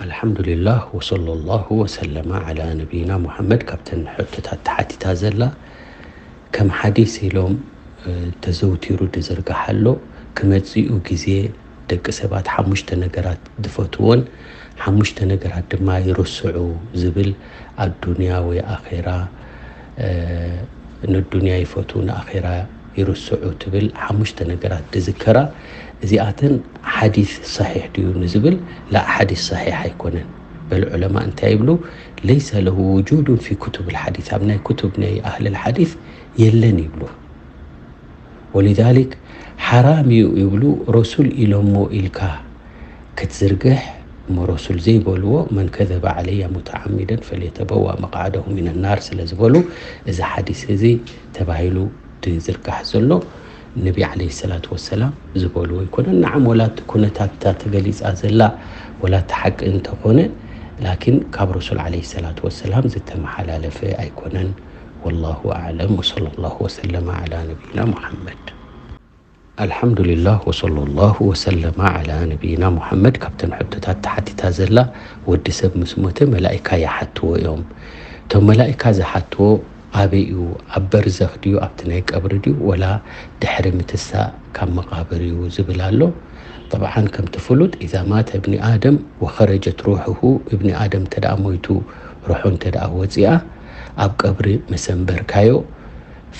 ኣልሓምዱሊላህ ወሰለላሁ ወሰለመ ዓላ ነቢይና ሙሓመድ። ካብተን ሕቶታት ተሓቲታ ዘላ ከም ሓዲስ ኢሎም ተዘውቲሩ ዝዝርጋሕ ኣሎ። ክመጽኡ ግዜ ደቂ ሰባት ሓሙሽተ ነገራት ዝፈትዎን ሓሙሽተ ነገራት ድማ ይርስዑ ዝብል፣ ኣዱንያ ወይ ኣኼራ፣ ነዱንያ ይፈትዉ ንኣኼራ ይርስዑ ትብል ሓሙሽተ ነገራት ዝዝከራ፣ እዚኣተን ሓዲስ ሰሒሕ ድዩ ንዝብል፣ ላ፣ ሓዲስ ሰሒሕ ኣይኮነን። በል ዑለማ እንታይ ይብሉ? ለይሰ ለሁ ውጁዱን ፊ ኩቱብ ልሓዲስ፣ ኣብ ናይ ኩቱብ ናይ ኣህል ልሓዲስ የለን ይብሉ። ወሊዛሊክ ሓራም እዩ ይብሉ። ረሱል ኢሎሞ ኢልካ ክትዝርግሕ እሞ ረሱል ዘይበልዎ፣ መን ከዘበ ዓለየ ሙተዓሚደን ፈልየተበዋ መቃዕደሁ ሚን ናር ስለ ዝበሉ፣ እዚ ሓዲስ እዚ ተባሂሉ ዝዝርጋሕ ዘሎ ነቢ ዓለይሂ ሰላቱ ወሰላም ዝበልዎ ኣይኮነን። ንዓም ወላ እቲ ኩነታት እታ ተገሊጻ ዘላ ወላ እቲ ሓቂ እንተኾነ፣ ላኪን ካብ ረሱል ዓለይሂ ሰላቱ ወሰላም ዝተመሓላለፈ ኣይኮነን። ወላሁ ኣዕለም ወሰለላሁ ወሰለመ ዓላ ነቢይና ሙሓመድ። ኣልሓምዱሊላህ ወሰለላሁ ወሰለመ ዓላ ነቢይና ሙሓመድ። ካብተን ሕቶታት ተሓቲታ ዘላ፣ ወዲ ሰብ ምስ ሞተ መላኢካ ይሓትዎ እዮም። እቶም መላኢካ ዝሓትዎ ኣበይ እዩ? ኣብ በርዘኽ ድዩ ኣብቲ ናይ ቀብሪ ድዩ ወላ ድሕሪ ምትሳእ ካብ መቓብር እዩ ዝብል ኣሎ። ጠብዓን ከምቲ ፍሉጥ፣ ኢዛ ማተ እብኒ ኣደም ወኸረጀት ሩሑሁ፣ እብኒ ኣደም እንተ ደኣ ሞይቱ ሩሑ እንተ ደኣ ወፂኣ ኣብ ቀብሪ መሰንበርካዮ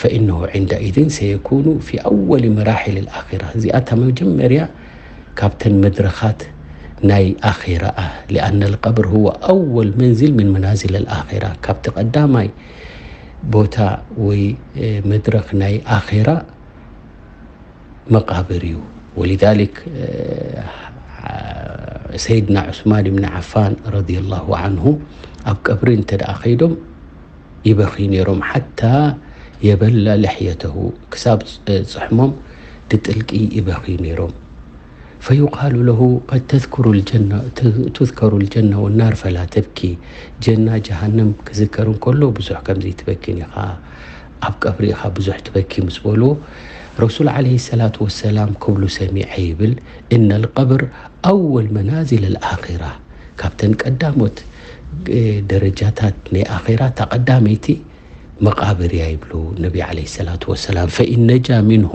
ፈኢነሁ ዕንደኢዝን ሰየኩኑ ፊ ኣወሊ መራሒል ልኣኺራ። እዚኣ እታ መጀመርያ ካብተን መድረኻት ናይ ኣኺራ እያ። ሊኣነ ልቀብር ሁወ ኣወል መንዚል ምን መናዚል ልኣኺራ። ካብቲ ቀዳማይ ቦታ ወይ መድረኽ ናይ ኣኺራ መቃብር እዩ። ወሊዛሊክ ሰይድና ዑስማን ብን ዓፋን ረዲየላሁ ዓንሁ ኣብ ቀብሪ እንተ ደኣ ከይዶም ይበኽዩ ነይሮም። ሓታ የበላ ልሕየተሁ፣ ክሳብ ጽሕሞም ድጥልቂ ይበኽዩ ነይሮም። ፈዩቃሉ ለሁ ቀድ ተዝከሩ ልጀና ወናር ፈላ ተብኪ። ጀና ጀሃነም ክዝከር እንከሎ ብዙሕ ከምዚ ትበኪን ኢኻ፣ ኣብ ቀብሪ ኢኻ ብዙሕ ትበኪ ምስ በልዎ፣ ረሱል ዓለይሂ ሰላቱ ወሰላም ክብሉ ሰሚዐ ይብል፣ እነ ልቀብር ኣወል መናዚል ልኣኺራ። ካብተን ቀዳሞት ደረጃታት ናይ ኣኺራ እታ ቀዳመይቲ መቓብር እያ ይብሉ ነቢ ዓለይሂ ሰላቱ ወሰላም። ፈኢን ነጃ ሚንሁ፣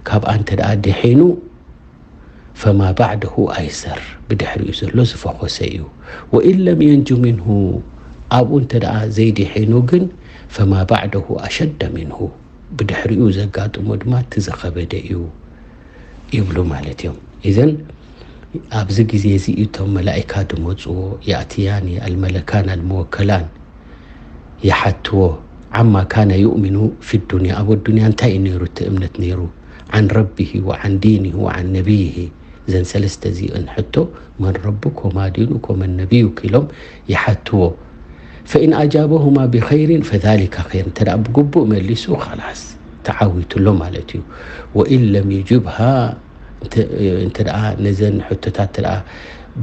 ካብኣ እንተ ደኣ ድሒኑ፣ ፈማ ባዕደሁ ኣይሰር፣ ብድሕሪኡ ዘሎ ዝፈኾሰ እዩ። ወኢን ለም የንጁ ሚንሁ፣ ኣብኡ እንተ ደኣ ዘይድሒኑ ግን፣ ፈማ ባዕደሁ ኣሸደ ሚንሁ፣ ብድሕሪኡ ዘጋጥሞ ድማ እቲ ዝኸበደ እዩ ይብሉ ማለት እዮም። ኢዘን ኣብዚ ግዜ እዚ እቶም መላኢካ ድመጽዎ፣ ያእትያኒ ኣልመለካን ኣልመወከላን፣ ይሓትዎ፣ ዓማ ካነ ዩእሚኑ ፊ ዱንያ፣ ኣብ ኣዱንያ እንታይ እዩ ነይሩ እቲ እምነት ነይሩ፣ ዓን ረቢሂ ወዓን ዲኒሂ ወዓን ነቢይሂ። እዘን ሰለስተ እዚአን ሕቶ፣ መን ረቡክ ወማ ዲኑክ ወመን ነቢዩክ ኢሎም ይሓትዎ። ፈኢን ኣጃበሁማ ብኸይሪን ፈዛሊካ ኸይር፣ እንተ ደኣ ብግቡእ መሊሱ ኻላስ ተዓዊቱ ኣሎ ማለት እዩ። ወኢን ለም ዩጅብሃ፣ እንተ ደኣ ነዘን ሕቶታት እንተ ደኣ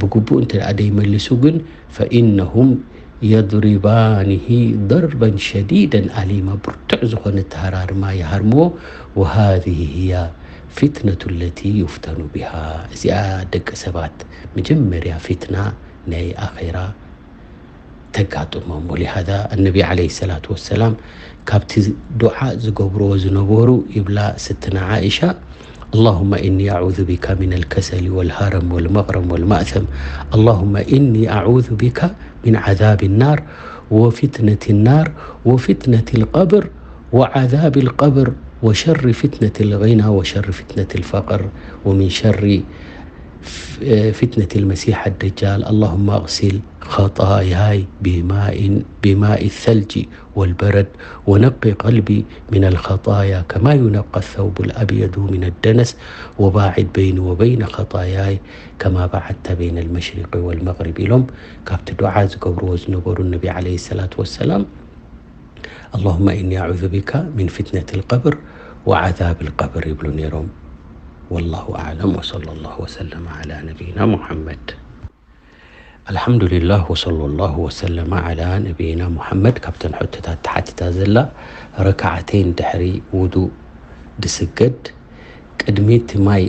ብግቡእ እንተ ደኣ ደይመልሱ ግን፣ ፈኢነሁም የድሪባኒሂ ደርበን ሸዲደን ኣሊማ፣ ብርቱዕ ዝኾነ ተሃራርማ ይሃርምዎ። ወሃዚህ ህያ ፊትነቱ ለቲ ዩፍተኑ ቢሃ። እዚኣ ደቂ ሰባት መጀመርያ ፊትና ናይ ኣኼራ ተጋጥሞም። ወሊሃዛ ኣነቢ ዓለይሂ ሰላቱ ወሰላም ካብቲ ዱዓ ዝገብርዎ ዝነበሩ ይብላ ስትና ዓኢሻ፣ اللهم إني أعوذ بك من الكسل والهرم والمغرم والمأثم. اللهم إني أعوذ بك من عذاب النار وفتنة النار وفتنة القبر وعذاب القبر وشر فتنة الغنى وشر فتنة الفقر ومن شر فتنة المسيح الدجال. اللهم اغسل خطاياي بماء، بماء الثلج والبرد ونق قلبي من الخطايا كما ينقى الثوب الأبيض من الدنس وباعد بيني وبين خطاياي كما بعدت بين المشرق والمغرب ኢሎም ካብቲ ዱዓ ዝገብርዎ ዝነበሩ ነቢ ዓለይሂ ሰላቱ ወሰላም። اللهم إني أعوذ بك من فتنة القبر وعذاب القبر ይብሉ ነይሮም። والله أعلم وصلى الله وسلم على نبينا محمد. ኣልሓምዱሊላህ ወሰለላሁ ወሰለመ ዓላ ነቢይና ሙሓመድ። ካብተን ሕቶታት ተሓቲታ ዘላ፣ ረክዓተይን ድሕሪ ውዱእ ድስገድ፣ ቅድሚ እቲ ማይ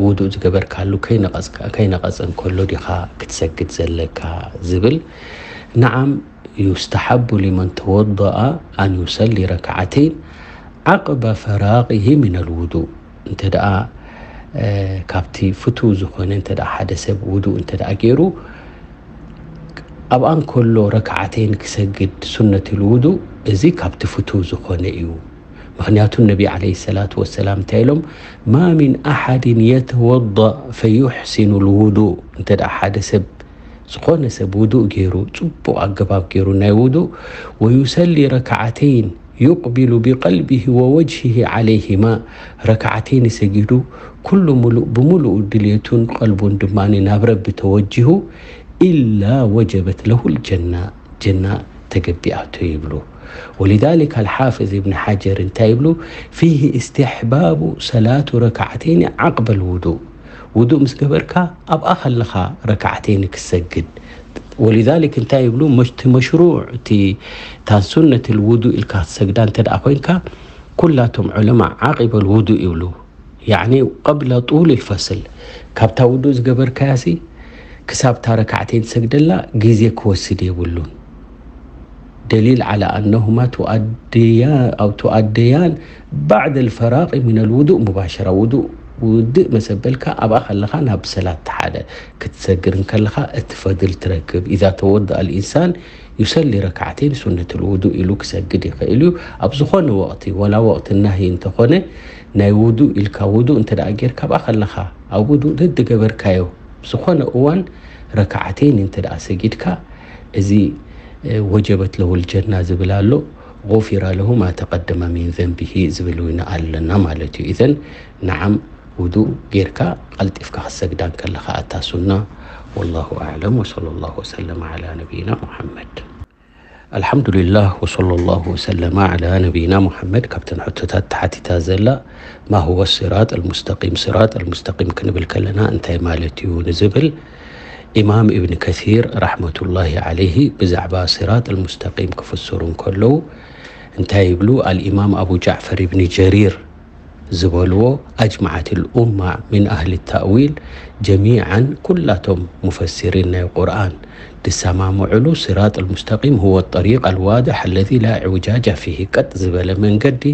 ውዱእ ዝገበርካሉ ከይነቐጽካ-፣ ከይነቐጸ እንከሎ ዲኻ ክትሰግድ ዘለካ ዝብል። ነዓም፣ يستحب لمن توضأ أن يصلي ركعتين عقب فراغه من الوضوء። እንተ ደኣ፣ እ፣ ካብቲ ፍቱው ዝኾነ እንተ ደኣ ሓደ ሰብ ውዱእ እንተ ደኣ ገይሩ፣ ኣብኣ እንከሎ ረክዓተይን ክሰግድ ሱነቱል ውዱእ፣ እዚ ካብቲ ፍቱው ዝኾነ እዩ። ምኽንያቱ ነቢ ዓለይሂ ሰላቱ ወሰላም እንታይ ኢሎም? ما من أحد يتوضأ فيحسن الوضوء። እንተ ደኣ ሓደ ሰብ፣ ዝኾነ ሰብ ውዱእ ገይሩ፣ ጽቡቕ ኣገባብ ገይሩ ናይ ውዱእ፣ ويصلي ركعتين يقبل بقلبه ووجهه عليهما، ረክዓተይን ሰጊዱ፣ ኩሉ ሙሉእ ብምሉኡ ድልየቱን ቀልቡን ድማ ናብ ረቢ ተወጂሁ፣ إلا وجبت له الجنة، ጀና ተገቢኣቶ ይብሉ። ولذلك الحافظ ابن حجر እንታይ ይብሉ? فيه استحباب صلاة ركعتين عقب الوضوء። ውዱእ ምስ ገበርካ ኣብኣ ከለኻ ረክዓተይን ክሰግድ። ولذلك እንታይ ይብሉ? መሽ-፣ እቲ መሽሩዕ፣ እቲ ታን ሱነቱል ውዱእ ኢልካ ትሰግዳ እንተ ደኣ ኮይንካ፣ ኩላቶም ዑለማ ዓቂበል ውዱእ ይብሉ። ያዕኒ ቀብለ ጡል ልፈስል፣ ካብታ ውዱእ ዝገበርካያሲ ክሳብ እታ ረካዕተይን ትሰግደላ ግዜ ክወስድ የብሉን። ደሊል ዓላ ኣነሁማ ቱኣድያ-፣ ኣው ቱኣደያን ባዕድ ልፈራቂ ሚነል ውዱእ ሙባሸራ። ውዱእ ውድእ መሰበልካ ኣብኣ ከለኻ ናብ ሰላት ሓደ ክትሰግር እንከለኻ እቲ ፈድል ትረክብ። ኢዛ ተወድአ ልኢንሳን ዩሰሊ ረካዕተይን ሱነቱል ውዱእ ኢሉ ክሰግድ ይኽእል እዩ። ኣብ ዝኾነ ወቕቲ፣ ወላ ወቕቲ ናሂ እንተኾነ፣ ናይ ውዱእ ኢልካ ውዱእ እንተ ደኣ ጌርካ፣ ኣብኣ ከለኻ ኣብ ውዱእ ደድገበርካዮ ዝኾነ እዋን ረካዕተይን እንተ ደኣ ሰጊድካ፣ እዚ፣ እ፣ ወጀበት ለሁል ጀና ዝብል ኣሎ። ጉፊረ ለሁ ማ ተቀደመ ሚን ዘንቢሂ ዝብል እውን ኣለና ማለት እዩ። ኢዘን፣ ነዓም፣ ውዱእ ጌርካ ቀልጢፍካ ክትሰግዳ እንከለኻ ኣታ ሱና። ወላሁ ኣዕለም፣ ወሰለላሁ ወሰለመ ዓላ ነቢይና ሙሐመድ። ኣልሓምዱሊላህ፣ ወሰለላሁ ወሰለመ ዓላ ነቢይና ሙሐመድ። ካብተን ሕቶታት ተሓቲታ ዘላ፣ ማ ሁወ ሲራጥ ኣልሙስተቂም፣ ሲራጥ ኣልሙስተቂም ክንብል ከለና እንታይ ማለት እዩ ንዝብል፣ ኢማም ኢብን ከሲር ረሕመቱላሂ ዓለይሂ ብዛዕባ ሲራጥ ኣልሙስተቂም ክፍስሩ እንከለዉ እንታይ ይብሉ? ኣልኢማም ኣቡ ጃዕፈር ኢብን ጀሪር ዝበልዎ፣ ኣጅመዐት ልኡማ ሚን ኣህሊ ታእዊል ጀሚዓን፣ ኩላቶም ሙፈሲሪን ናይ ቁርኣን ድሰማምዑሉ፣ ሲራጥ ልሙስተቂም ሁወ ጠሪቅ ኣልዋድሕ ኣለዚ ላ ዕውጃጃ ፊሂ፣ ቀጥ ዝበለ መንገዲ፣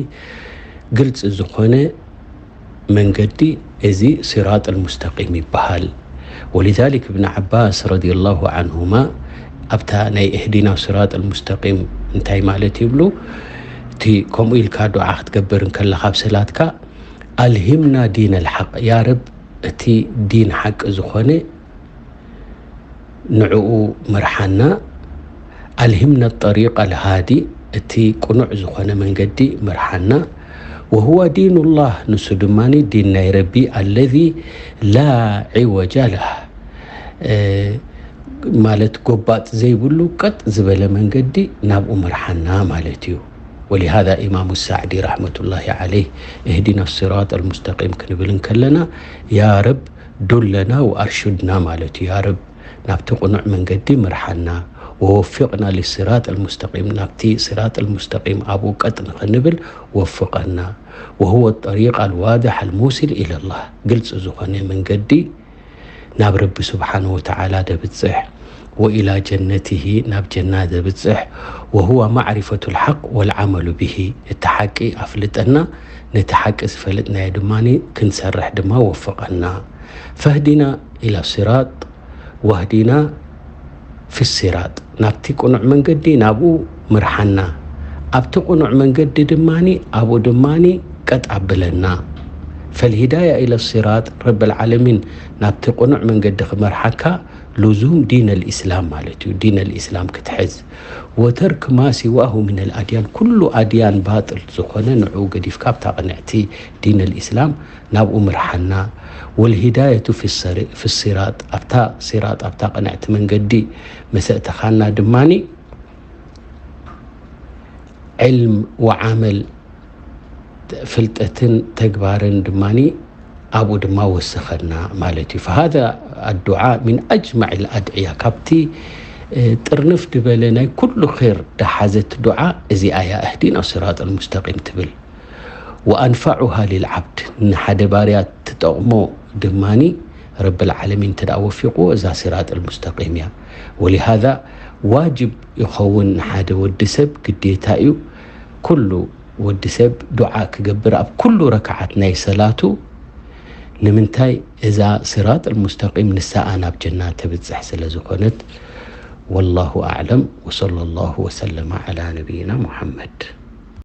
ግልፂ ዝኾነ መንገዲ፣ እዚ ሲራጥ ልሙስተቂም ይበሃል። ወሊዛሊክ እብን ዓባስ ረዲየላሁ ዓንሁማ ኣብታ ናይ እህዲና ሲራጥ ልሙስተቂም እንታይ ማለት ይብሉ? እቲ ከምኡ ኢልካ ዱዓ ክትገብር እንከለኻ ኣብ ሰላትካ፣ ኣልሂምና ዲን ኣልሓቅ፣ ያ ረብ፣ እቲ ዲን ሓቂ ዝኾነ ንዕኡ ምርሓና። ኣልሂምና ጠሪቅ ኣልሃዲ፣ እቲ ቅኑዕ ዝኾነ መንገዲ ምርሓና። ወሁወ ዲኑላህ፣ ንሱ ድማ ዲን ናይ ረቢ፣ ኣለዚ ላ ዒወጃ ለህ፣ እ፣ ማለት ጎባጥ ዘይብሉ ቀጥ ዝበለ መንገዲ ናብኡ ምርሓና ማለት እዩ። ወሊሃዛ ኢማሙ ሳዕዲ ረሕመቱላሂ ዓለይህ፣ እህዲና ሲራጥ ኣልሙስተቂም ክንብል እንከለና፣ ያ ረብ ዱለና ወኣርሹድና ማለት እዩ። ያ ረብ፣ ናብቲ ቅኑዕ መንገዲ ምርሓና፣ ወወፊቕና ሊሲራጥ ኣልሙስተቂም፣ ናብቲ ሲራጥ ኣልሙስተቂም ኣብኡ ቀጥ ንኽንብል ወፍቐና። ወሁወ ጠሪቅ ኣልዋድሕ ኣልሙሲል ኢለላህ፣ ግልፂ ዝኾነ መንገዲ ናብ ረቢ ስብሓነ ወተዓላ ደብፅሕ፣ ወኢላ ጀነቲሂ፣ ናብ ጀና ደብፅሕ፣ ወሁወ ማዕሪፈቱ ልሓቅ ወልዓመሉ ብሂ፣ እቲ ሓቂ ኣፍልጠና፣ ነቲ ሓቂ ዝፈለጥናዮ ድማ ክንሰርሕ ድማ ወፍቐና። ፈህዲና ኢላ ሲራጥ ወህዲና ፊ ሲራጥ፣ ናብቲ ቅኑዕ መንገዲ ናብኡ ምርሓና፣ ኣብቲ ቅኑዕ መንገዲ ድማ ኣብኡ ድማ ቀጥ ኣብለና። ፈልሂዳያ ኢለ ሲራጥ ረብል ዓለሚን፣ ናብቲ ቅኑዕ መንገዲ ክመርሓካ ሉዙም ዲን ኣልኢስላም ማለት እዩ። ዲን ኣልኢስላም ክትሕዝ፣ ወተርክ ማ ሲዋሁ ሚን ኣልኣድያን፣ ኩሉ ኣድያን ባጥል ዝኾነ ንዕኡ ገዲፍካ ኣብታ ቅንዕቲ ዲን ኣልኢስላም ናብኡ ምርሓና። ወልሂዳየቱ ፊ ሰሪ-፣ ፊ ሲራጥ፣ ኣብታ ሲራጥ፣ ኣብታ ቅንዕቲ መንገዲ መሰእተኻና ድማኒ ዕልም ወዓመል፣ ፍልጠትን ተግባርን ድማኒ ኣብኡ ድማ ወሰኸና ማለት እዩ። ፈሃዛ ኣዱዓ ሚን ኣጅማዕ ልኣድዕያ፣ ካብቲ፣ እ፣ ጥርንፍ ድበለ ናይ ኩሉ ኼር ደሓዘት ዱዓ እዚኣ እያ፣ እህዲና ሲራጥ ኣልሙስተቂም ትብል። ወኣንፈዑሃ ሊልዓብድ፣ ንሓደ ባርያ ትጠቕሞ ድማኒ ረብል ዓለሚን እንተ ደኣ ወፊቕዎ እዛ ሲራጥ ኣልሙስተቂም እያ። ወሊሃዛ ዋጅብ ይኸውን ንሓደ ወዲ ሰብ ግዴታ እዩ። ኩሉ ወዲ ሰብ ዱዓ ክገብር ኣብ ኩሉ ረክዓት ናይ ሰላቱ ንምንታይ እዛ ሲራጥ ኣልሙስተቂም ንሳኣ ናብ ጀና ተብጽሕ ስለ ዝኾነት። ወላሁ ኣዕለም ወሰለ ላሁ ወሰለመ ዓላ ነቢይና ሙሓመድ።